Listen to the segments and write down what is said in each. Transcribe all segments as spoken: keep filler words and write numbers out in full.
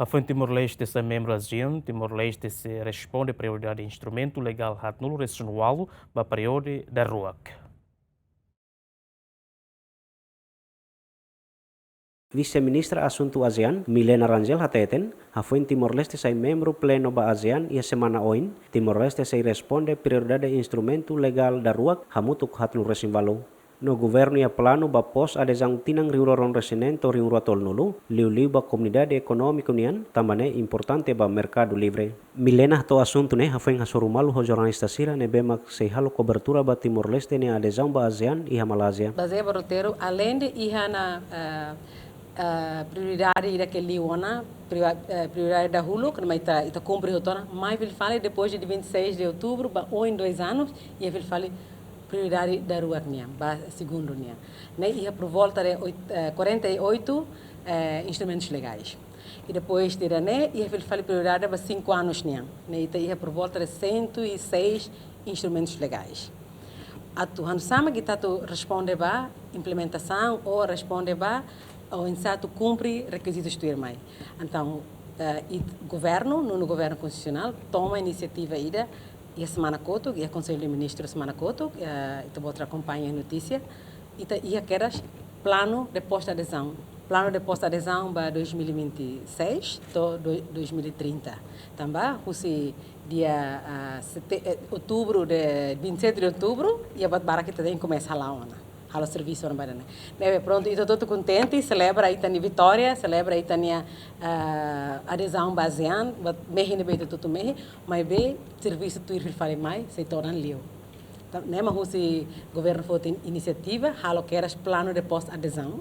Hafoin Timor-Leste sai membru ASEAN, Timor-Leste sei responde prioridade instrumentu legál haatnulu-resin-ualu ba períodu daruak. Vise-Ministra Asuntu ASEAN, Milena Rangel hateten, hafoin Timor-Leste sai membru plenu ba ASEAN iha semana oin, Timor-Leste sei responde prioridade instrumentu legál daruak hamutuk haatnulu-resin-ualu. No governu iha planu ba pós-adezaun tinan rihun rua ruanulu-resin-neen to'o rihun rua tolunulu, liuliu ba komunidade ekonómiku nian, tanba ne'e importante ba merkadu livre. Milena hato'o asuntu ne'e hafoin hasoru malu ho jornalista sira ne'ebé mak sei halo kobertura ba Timor-Leste nia adezaun ba ASEAN iha Malázia. Bazeia ba roteiru, aleinde iha ona, eh, eh, prioridade ida ke liu ona, priva-, eh, prioridade dahuluk, ne'ebé ita, ita kumpre hotu ona, mai fila fali depois de vinte e seis de outubro, ba oin dois anos, iha fila fali prioridade daruak nian, ba segundu nian. Ne'e iha por volta de oit-, eh, quarenta e oito, eh, instrumentos legais. I depois de ne'e, iha fila fali prioridade ba cinco anos nian. Ne'e ita iha por volta de cento e seis instrumentos legais. Atu hanesan mak ita atu responde ba implementasaun ou responde ba oinsá atu kumpre rekizitus tuirmai. Entaun, eh, i governu, nonu governu konstitusionál, toma inisiativa ida, iha semana kotuk, iha Konsellu de Ministrus semana kotuk, eh, ita-boot akompaña notísia, ita iha kedas planu de pós-adezaun. Planu de pós-adezaun ba dois mil e vinte e seis to'o do-, dois mil e trinta. Tanba, husi dia, ah, sete-, eh, outubro de, vinte e sete de outubro, iha buat barak ita tenke komesa hala'o ona. Halo servisu ona ba dana. Ne'ebé prontu, ita hotu kontente, selebra ita-nia vitória, selebra ita-nia, ah, adezaun ba ASEAN, buat mehi ne'ebé ita hotu mehi, maibé servisu tuir fila fali mai, sei todan liu. Ta-, ne'e mak husi governu foti inisiativa, halo kedas planu de pós-adezaun,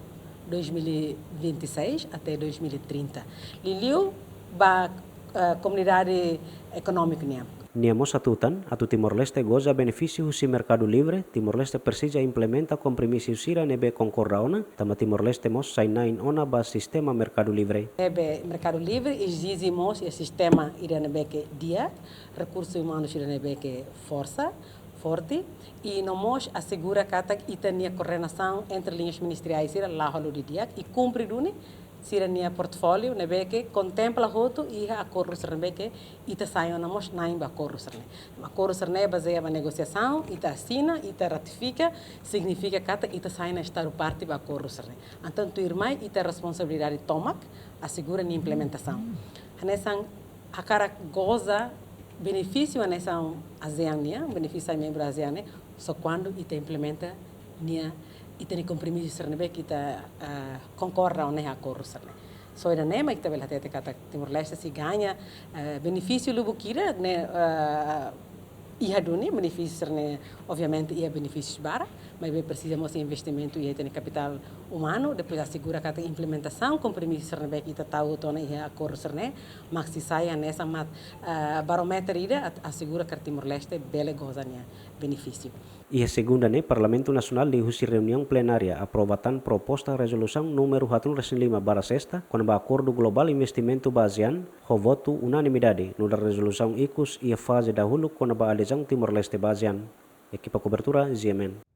dois mil e vinte e seis até dois mil e trinta. Liuliu ba, eh, komunidade ekonómiku nian. Nia mós hatutan, atu Timor-Leste goza benefísiu husi merkadu livre, Timor-Leste presiza implementa kompromisu sira ne'ebé konkorda ona, tanba Timor-Leste mós sai na'in ona ba sistema merkadu livre. Ne'ebé merkadu livre ezije mós iha sistema ida ne'ebé ke di'ak, rekursu umanu sira ne'ebé ke forsa, forte, i no mós asegura katak ita-nia koordenasaun entre liñas ministeriais sira la'o halo didi'ak, i kumpre duni sira-nia portfóliu ne'ebé ke kontempla hotu iha akordu sira ne'ebé ke ita sai ona mós na'in ba akordu sira-ne'e. Akordu sira-ne'e bazeia ba negosiasaun, ita asina, ita ratifika, signifika katak ita sai ona estadu parte ba akordu sira-ne'e. Entaun tuirmai ita responsabilidade tomak, asegura nia implementasaun. Hanesan hakarak goza benefísiu hanesan ASEAN nian, benefísiu sai membru ASEAN nian, só kuandu ita implementa nia, ita-nia kompromisu sira ne'ebé ke ita, ah, konkorda ona iha akordu sira-ne'e. Só ida-ne'e mak ita bele hatete katak Timor-Leste sei gaña, eh, benefísiu lubuk ida ne'e, eh, iha duni, benefísiu sira-ne'e, obviamente, iha benefísius barak, maibé presiza mós investimentu iha ita-nia kapitál umanu, depois asegura katak implementasaun kompromisu sira ne'ebé ke ita tau hotu ona iha akordu sira-ne'e, mak sei sai hanesan mak, eh, barómetru ida atu asegura katak Timor-Leste bele goza nia benefísiu. Iha segunda ne'e, Parlamentu Nasionál liuhusi reuniaun plenária aprova tan proposta rezolusaun númeru haatnulu-resin-lima barra sesta, kona-ba Akordu Globál Investimentu ba ASEAN, ho votu unanimidade, nu'udar rezolusaun ikus iha faze dahuluk kona-ba adezaun Timor-Leste ba ASEAN. Ekipa kobertura, G M N.